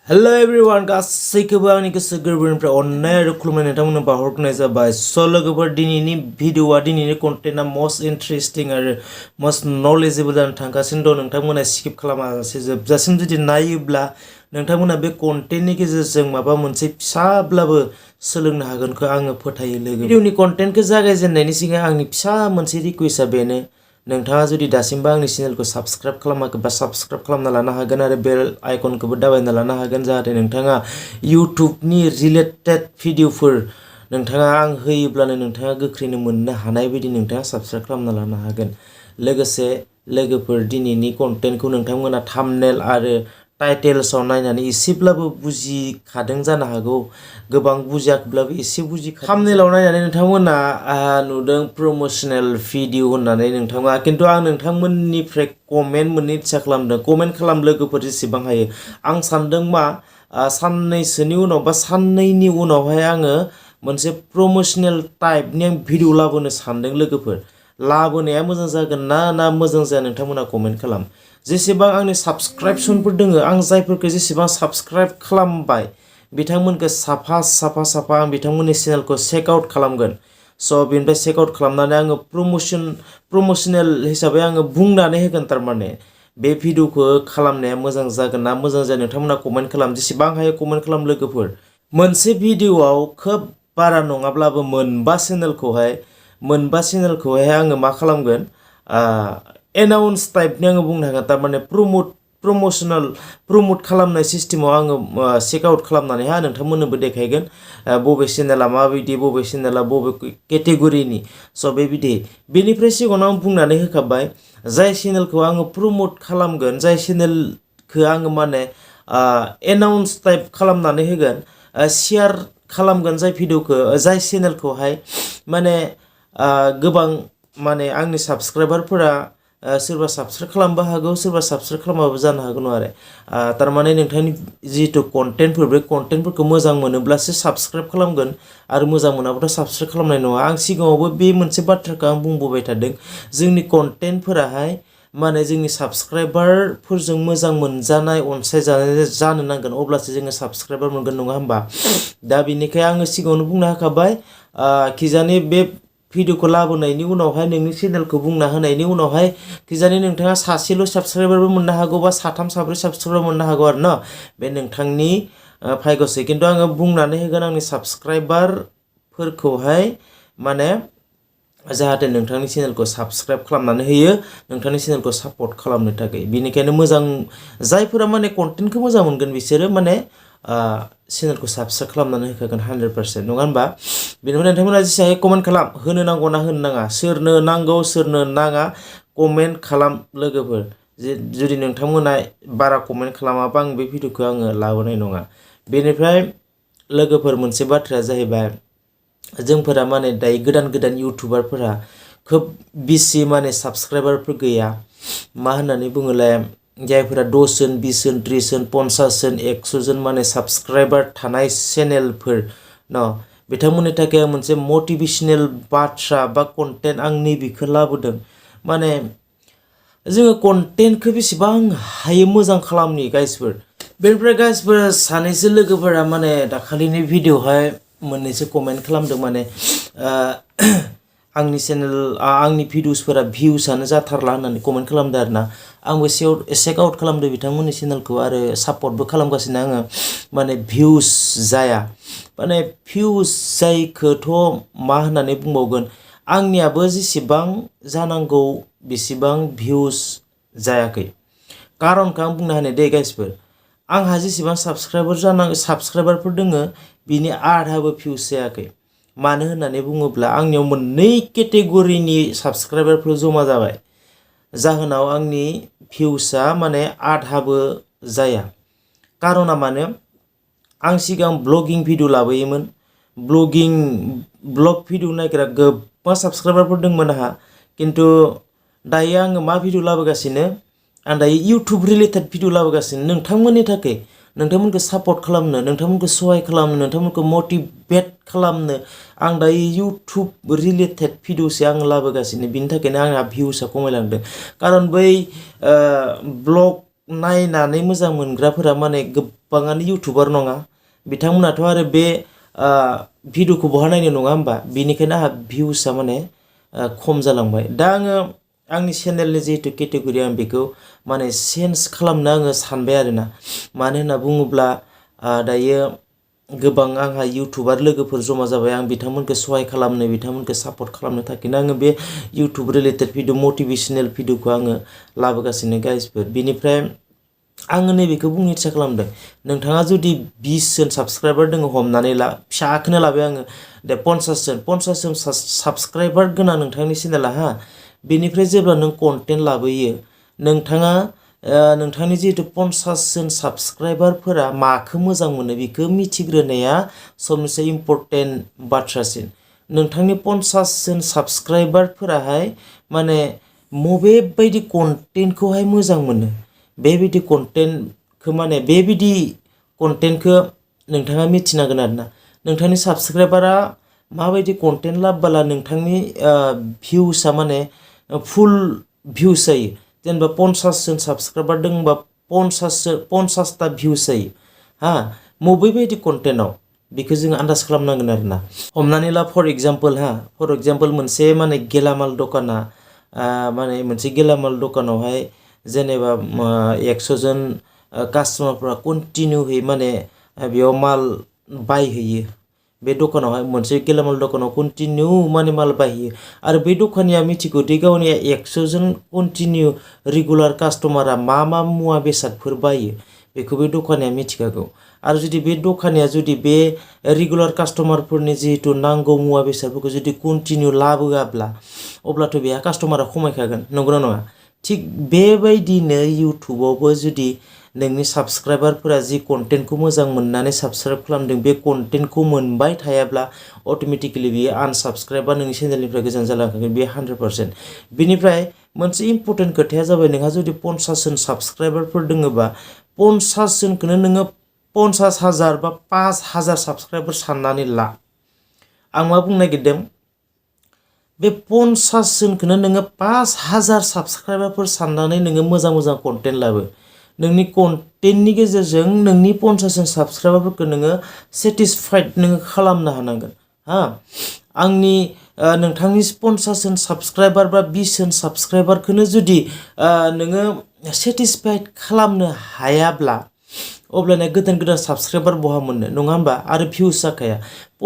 Hello everyone, गासैखौबो आंनि गोसो गोरबोनिफ्राय अननाय आरो खुलुमनाय नोंथांमोननो बावहरनाय जाबाय। स' लोगोफोर दिनैनि भिडिअ'आ दिनैनि कन्टेन्टआ मस्ट इन्टारेस्टिं आरो मस्ट नलेजेबल जानो थांगासिनो दं। नोंथांमोना स्किप खालामालासे जोबजासिम जुदि नायोब्ला नोंथांमोना बे कन्टेन्टनि गेजेरजों माबा मोनसे फिसाब्लाबो सोलोंनो हागोनखौ आङो फोथायो लोगो। भिडिअ'नि कन्टेन्टखौ जागायजेननायनि सिगां आंनि फिसा मोनसे रिक्वेस्टआ बेनो, नोंथाङा जुदि दासिमबो आंनि चेनेलखौ साबस्क्राइब खालामाखैबा साबस्क्राइब खालामना लानो हागोन आरो बेल आइकनखौबो दाबायना लानो हागोन जाहाथे नोंथाङा इउट्युबनि रिलेटेड भिडिअफोर नोंथाङा आं होयोब्लानो नोंथाङा गोख्रैनो मोननो हानाय बायदि नोंथाङा साबस्क्राइब खालामना लानो हागोन। लोगोसे लोगोफोर दिनैनि कन्टेन्टखौ नोंथांमोना थाम्बनेल आरो टाइटेल्सआव नायनानै एसेब्लाबो बुजिखादों जानो हागौ, गोबां बुजियाखैब्लाबो एसे बुजिखादों। थाम्बनेलाव नायनानै नोंथांमोना नुदों प्रमोशनेल भिडिअ होननानै नोंथाङा, खिन्थु आं नोंथांमोननिफ्राय कमेन्ट मोननो इच्छा खालामदों। कमेन्ट खालाम लोगोफोर जेसेबां हायो। आं सानदों मा साननैसोनि उनाव बा साननैनि उनावहाय आङो मोनसे प्रमोशनेल टाइपनि आं भिडिअ लाबोनो सानदों लोगोफोर। लाबोनाया मोजां जागोन ना मोजां जाया नोंथांमोना कमेन्ट खालाम। जेसेबां आंनि साबस्क्राइबसनफोर दोङो, आं जायफोरखौ जेसेबां साबस्क्राइब खालामबाय बिथांमोनखौ साफा आं बिथांमोननि चेनेलखौ चेक आउट खालामगोन। स' बेनिफ्राय चेक आउट खालामनानै आङो प्रमोशनेल हिसाबै आङो बुंनानै होगोन थारमाने बे भिडिअखौ खालामनाया मोजां जागोन ना मोजां जाया नोंथांमोना कमेन्ट खालाम। जेसेबां हायो कमेन्ट खालाम लोगोफोर। मोनसे भिडिअआव खोब बारा नङाब्लाबो मोनबा चेनेलखौहाय आङो मा खालामगोन, एनाउन्स टाइपनि आङो बुंनो हागोन थारमाने प्रमोट खालामनाय सिस्टेमाव आङो चेक आउट खालामनानैहा नोंथांमोननोबो देखायगोन बबे चेनेला माबायदि, बबे चेनेला बबे केटेगरिनि। स' बेबायदि बेनिफ्राय सिगाङाव आं बुंनानै होखाबाय, जाय चेनेलखौ आङो प्रमोट खालामगोन, जाय चेनेलखौ आङो माने एनाउन्स टाइप खालामनानै होगोन, शेयार खालामगोन जाय भिडिअखौ, जाय चेनेलखौहाय माने गोबां माने आंनि साबस्क्राइबारफोरा सोरबा साबस्क्राइब खालामबो हागौ, सोरबा साबस्क्राइब खालामाबो जानो हागौ आरो। थारमाने नोंथांनि जिहेतु कन्टेन्टफोर, बे कन्टेन्टफोरखौ मोजां मोनोब्लासो साबस्क्राइब खालामगोन आरो मोजां मोनाब्लाथ' साबस्क्राइब खालामनाय नङा। आं सिगाङावबो बे मोनसे बाथ्राखौ आं बुंबोबाय थादों, जोंनि कन्टेन्टफोराहाय माने जोंनि साबस्क्राइबारफोरजों मोजां मोनजानाय अनसायजानाय जानो नांगोन, अब्लासो जोङो साबस्क्राइबार मोनगोन, नङा होमबा? दा बेनिखाय आङो सिगाङावनो बुंनो होखाबाय, खिजानि बे भिडिअखौ लाबोनायनि उनावहाय नोंनि चेनेलखौ बुंना होनायनि उनावहाय खिजानि नोंथाङा सासेल' साबस्क्राइबारबो मोननो हागौ बा साथाम साब्रै साबस्क्राइबार मोननो हागौ आरो ना, बे नोंथांनि भाग्यसै। खिन्थु आङो बुंनानै होगोन आंनि साबस्क्राइबारफोरखौहाय माने जाहाथे नोंथांनि चेनेलखौ साबस्क्राइब खालामनानै होयो, नोंथांनि चेनेलखौ सापर्ट खालामनो थाखाय। बेनिखायनो मोजां जायफोरा माने कन्टेन्टखौ मोजां मोनगोन बिसोरो माने चेनेलखौ साबस्क्राइब खालामनानै होखागोन 100%, नङा होनबा? बेनिफ्राय नोंथांमोना जेसे हायो कमेन्ट खालाम, होनो नांगौ ना होनो नाङा, सोरनो नांगौ सोरनो नाङा कमेन्ट खालाम लोगोफोर। जुदि नोंथांमोना बारा कमेन्ट खालामाबा आं बे भिडिअखौ आङो लाबोनाय नङा। बेनिफ्राय लोगोफोर मोनसे बाथ्राया जाहैबाय, जोंफोरा माने दायो गोदान इउटुबारफोरा खोब बिसि माने साबस्क्राइबारफोर गैया। मा होननानै बुङोलाय, जायफोरा 10 जन 20 जन 30 जन 50 जन 100 जन माने साबस्क्राइबार थानाय चेनेलफोर न, बिथांमोननि थाखाय आं मोनसे मटिभेशनेल बाथ्रा बा कन्टेन्ट आं नैबेखौ लाबोदों। माने जोङो कन्टेन्टखौ बेसेबां हायो मोजां खालामनि गाइसफोर। बेनिफ्राय गाइसफोर सानैसो लोगोफोरा माने दाखालिनि भिडिअहाय मोननैसो कमेन्ट खालामदों, माने आंनि चेनेल आंनि भिडिअसफोरा भिउसआनो जाथारला होननानै कमेन्ट खालामदों आरो ना। आंबो चेक आउट खालामदों बिथांमोननि चेनेलखौ आरो सापर्टबो खालामगासिनो आङो। माने भिउस जाया, माने भिउस जायखौथ' मा होननानै बुंबावगोन, आंनियाबो जेसेबां जानांगौ बेसेबां भिउस जायाखै। कारनखौ आं बुंनो हानाय दे गाइसफोर, आंहा जेसेबां साबस्क्राइबारफोर दोङो बिनि आधाबो भिउस जायाखै। मानो होननानै बुङोब्ला आंनियाव मोननै केटेगरिनि साबस्क्राइबारफोर जमा जाबाय, जाहोनाव आंनि भिउसआ माने आधाबो जाया। कारना मानो, आं सिगां ब्लगिं भिडिअ लाबोयोमोन, ब्लग भिडिअ नायग्रा गोबां साबस्क्राइबारफोर दंमोन आंहा। खिन्थु दायो आङो मा भिडिअ लाबोगासिनो, आं दायो इउटुब रिलेटेड भिडिअ लाबोगासिनो नोंथांमोननि थाखाय, नोंथांमोनखौ सापर्ट खालामनो, नोंथांमोनखौ सहाय खालामनो, नोंथांमोनखौ मटिभेट खालामनो आं दायो इउटुब रिलेटेड भिडिअसो आं लाबोगासिनो। बिनि थाखायनो आंहा भिउसआ खमायलांदों। कारन बै नायनानै मोजां मोनग्राफोरा माने गोबाङानो इउटुबार नङा बिथांमोनाथ' आरो बे भिडिअखौ बहा नायनो नङा होमबा बेनिखायनो आंहा भिउसआ माने खम जालांबाय दा आङो आंनि चेनेलनि जिहेतु केटेगरि आं बेखौ माने चेन्ज खालामनो आङो सानबाय आरोना मानो होनना बुङोब्ला दायो गोबां आंहा इउटुबार लोगोफोर जमा जाबाय आं बिथांमोनखौ सहाय खालामनो बिथांमोनखौ सापर्ट खालामनो थाखायनो आङो बे इउटुब रिलेटेड भिडिअ मटिभेशनेल भिडिअखौ आङो लाबोगासिनो गाइसफोर बिनिफ्राय आङो नैबेखौ बुंनो इच्छा खालामदों नोंथाङा जुदि 20 जन साबस्क्राइबार दङ हमनानै ला फिसाखौनो लाबाय आङो दे 50 जन साबस्क्राइबार गोनां नोंथांनि चेनेला हा बेनिफ्राय जेब्ला नों कन्टेन्ट लाबोयो नोंथाङा नोंथांनि जिहेतु 50 जन साबस्क्राइबारफोरा माखौ मोजां मोनो बेखौ मिथिग्रोनाया सबनिफ्राय इम्पर्टेन्ट बाथ्रासिन नोंथांनि 50 जन साबस्क्राइबारफोराहाय माने मबे बायदि कन्टेन्टखौहाय मोजां मोनो बेबायदि कन्टेन्टखौ माने बेबायदि कन्टेन्टखौ नोंथाङा मिथिनांगोन आरोना नोंथांनि साबस्क्राइबारा माबायदि कन्टेन्ट लाबोला नोंथांनि भिउसआ माने फुल भिउस जायो जेनेबा 50 जन साबस्क्राइबार दंबा 50टा भिउस जायो हा मबे बायदि कन्टेन्टआव बेखौ जोङो आन्दाज खालामनांगोन आरोना हमनानै ला फर एग्जाम्पल मोनसे माने गेलामाल दखाना माने मोनसे गेलामाल दखानावहाय जेनेबा 100 जन कास्टमारफ्रा कन्टिनिउहै माने बेयाव माल बायहैयो बे दखानावहाय मोनसे गेलामाल दखानाव कन्टिनिउ माने माल बायहैयो आरो बे दखानिया मिथिगौ दि गावनि 100 जन कन्टिनिउ रेगुलार कास्टमारा मा मुवा बेसादफोर बायो बेखौ बे दखानिया मिथिखागौ आरो जुदि बे दखानिया जुदि बे रेगुलार कास्टमारफोरनि जिहेतु नांगौ मुवा बेसादफोरखौ जुदि कन्टिनिउ लाबोआब्ला अब्लाथ' बेहा कास्टमारा खमायखागोन नंगौना नङा थिग बेबायदिनो इउटुबावबो जुदि नोंनि साबस्क्राइबारफोरा जि कन्टेन्टखौ मोजां मोननानै साबस्क्राइब खालामदों बे कन्टेन्टखौ मोनबाय थायाब्ला अट'मेटिकेलि बियो आनसाबस्क्राइबा नोंनि चेनेलनिफ्राय गोजान जालांखागोन बे 100% बिनिफ्राय मोनसे इम्पर्टेन्ट खोथाया जाबाय नोंहा जुदि 50 जन साबस्क्राइबारफोर दङोबा 50 जनखौनो नोङो 50,000 बा 5,000 साबस्क्राइबार साननानै ला आं मा बुंनो नागिरदों बे 50 जनखौनो नोङो 5,000 साबस्क्राइबारफोर साननानै नोङो मोजां कन्टेन्ट लाबो नोंनि कन्टेन्टनि गेजेरजों नोंनि 50 जन साबस्क्राइबारफोरखौ नोङो सेटिसफाइड नोङो खालामनो हानांगोन हा आंनि नोंथांनि 50 जन साबस्क्राइबार बा 20 जन साबस्क्राइबारखौनो जुदि नोङो सेटिसफाइड खालामनो हायाब्ला अब्लाना गोदान साबस्क्राइबार बहा मोननो नङा होमबा आरो भिउस जाखाया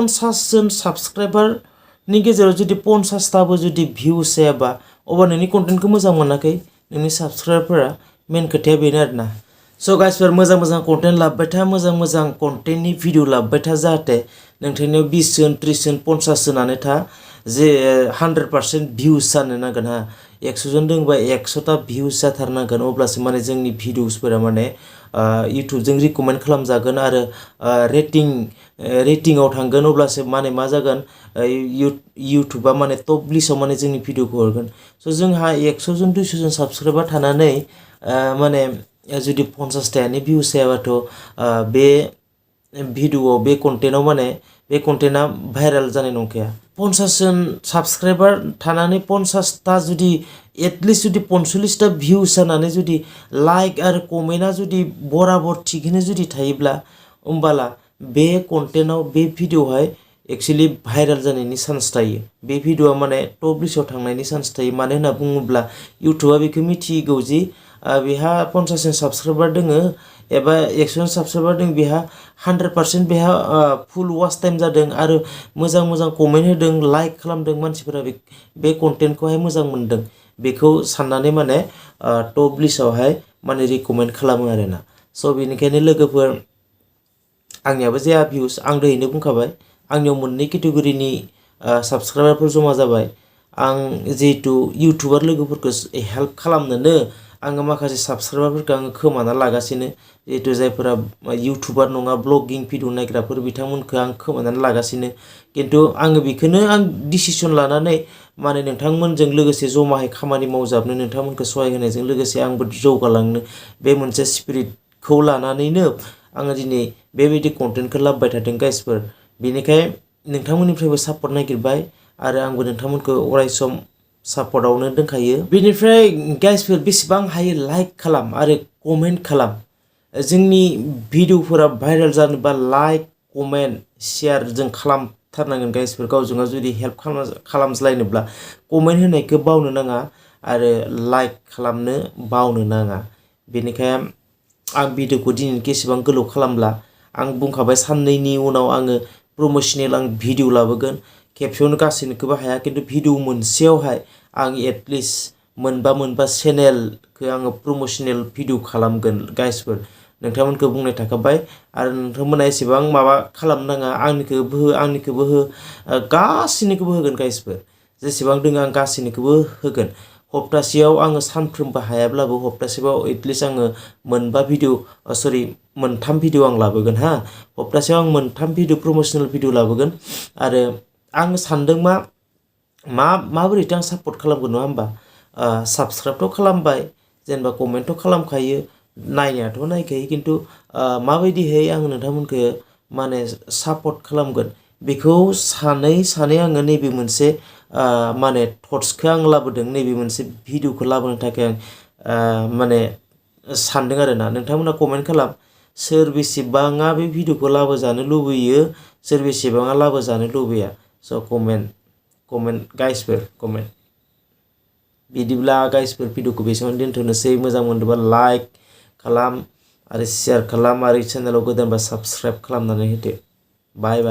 50 जन साबस्क्राइबारनि गेजेराव जुदि 50टाबो जुदि भिउस जायाबा अब्ला नोंनि कन्टेन्टखौ मोजां मोनाखै नोंनि साबस्क्राइबारफोरा मेन खोथाया बेनो आरोना स' गाइसफोर मोजां कन्टेन्ट लाबोबाय था मोजां कन्टेन्टनि भिडिअ लाबोबाय था जाहाथे नोंथांनियाव 20 जन 30 जन 50 जनानो था जे 100% भिउस जानो नांगोन हा 100 जन दङबा 100टा भिउस जाथारनांगोन अब्लासो माने जोंनि भिडिअसफोरा माने इउटुबजों रिकमेन्ड खालामजागोन आरो रेटिंआव थांगोन अब्लासो माने मा जागोन इउटुबा माने टप लिस्टआव माने जोंनि भिडिअखौ हरगोन स' जोंहा 100 जन 200 जन साबस्क्राइबार थानानै माने जुदि 50टायानो भिउस जायाबाथ' बे भिडिअआव बे कन्टेन्टआव माने बे कन्टेन्टआ भाइरेल जानाय नंखाया 50 जन साबस्क्राइबार थानानै 50टा जुदि एटलिस्ट जुदि 45टा भिउस जानानै जुदि लाइक आरो कमेन्टआ जुदि बराबर थिगैनो जुदि थायोब्ला होमबाला बे कन्टेन्टआव बे भिडिअआवहाय एक्चुअलि भाइरेल जानायनि चान्स थायो बे भिडिअआ माने टप लिस्टआव थांनायनि चान्स थायो मानो होनना बुङोब्ला इउटुबा बेखौ मिथिगौ जि बेहा 50 जन साबस्क्राइबार दोङो एबा 100 जन साबस्क्राइबार दङ बेहा 100% बेहा फुल वाच टाइम जादों आरो मोजां कमेन्ट होदों लाइक खालामदों मानसिफोरा बे कन्टेन्टखौहाय मोजां मोनदों बेखौ साननानै माने टप लिस्टआवहाय माने रिकमेन्ड खालामो आरोना स' बेनिखायनो लोगोफोर आंनियाबो जाया भिउस आं दहायनो बुंखाबाय आंनियाव मोननै केटेगरिनि साबस्क्राइबारफोर जमा जाबाय आं जिहेतु इउटुबार लोगोफोरखौ हेल्प खालामनोनो आङो माखासे साबस्क्राइबारफोरखौ आङो खोमाना लागासिनो जिहेतु जायफोरा इउटुबार नङा ब्लगिं भिडिअ नायग्राफोर बिथांमोनखौ आं खोमानानै लागासिनो खिन्थु आङो बेखौनो आं डिसिसन लानानै माने नोंथांमोनजों लोगोसे जमायै खामानि मावजाबनो नोंथांमोनखौ सहाय होनायजों लोगोसे आंबो जौगालांनो बे मोनसे स्पिरिटखौ लानानैनो आङो दिनै बेबायदि कन्टेन्टखौ लाबोबाय थादों गाइसफोर बेनिखाय नोंथांमोननिफ्रायबो सापर्ट नागिरबाय आरो आंबो नोंथांमोनखौ अरायसम सापर्टआवनो दोनखायो बेनिफ्राय गाइसफोर बेसेबां हायो लाइक खालाम आरो कमेन्ट खालाम जोंनि भिडिअफोरा भाइरेल जानोबा लाइक कमेन्ट शेयार जों खालामथारनांगोन गाइसफोर गावजों गाव जुदि हेल्प खालामज्लायनोब्ला कमेन्ट होनायखौ बावनो नाङा आरो लाइक खालामनो बावनो नाङा बेनिखायनो आं भिडिअखौ दिनैनि एसेबां गोलाव खालामला आं बुंखाबाय साननैनि उनाव आङो प्रमोशनेल आं भिडिअ लाबोगोन खेबसेयावनो गासैनिखौबो हाया खिन्थु भिडिअ मोनसेयावहाय आं एटलिस्ट मोनबा चेनेलखौ आङो प्रमोशनेल भिडिअ खालामगोन गाइसफोर नोंथांमोनखौ बुंनाय थाखाबाय आरो नोंथांमोना एसेबां माबा खालामनाङा आंनिखौबो हो गासैनिखौबो होगोन गाइसफोर जेसेबां दङ आं गासैनिखौबो होगोन हप्तासेयाव आङो सानफ्रोमबो हायाब्लाबो हप्तासेयाव एटलिस्ट आङो मोनथाम भिडिअ आं लाबोगोन हा हप्तासेयाव आं मोनथाम भिडिअ प्रमोशनेल भिडिअ लाबोगोन आरो आं सानदों माबोरैथो आं सापर्ट खालामगोन नङा होमबा साबस्क्राइबथ' खालामबाय जेनेबा कमेन्टथ' खालामखायो नायनायाथ' नायखायो खिन्थु माबायदिहाय आं नोंथांमोनखौ माने सापर्ट खालामगोन बेखौ सानै आङो नैबे मोनसे माने थट्सखौ आं लाबोदों नैबे मोनसे भिडिअखौ लाबोनो थाखाय आं माने सानदों आरोना नोंथांमोना कमेन्ट खालाम सोर बेसेबाङा बे भिडिअखौ लाबोजानो लुबैयो सोर बेसेबाङा लाबोजानो लुबैया स' कमेन्ट गाइसफोर कमेन्ट बिदिब्ला गाइसफोर भिडिअखौ बेसेबां दोनथ'नोसै मोजां मोनदोंबा लाइक खालाम आरो शेयार खालाम आरो चेनेलाव गोदानबा साबस्क्राइब खालामनानै होदो बाय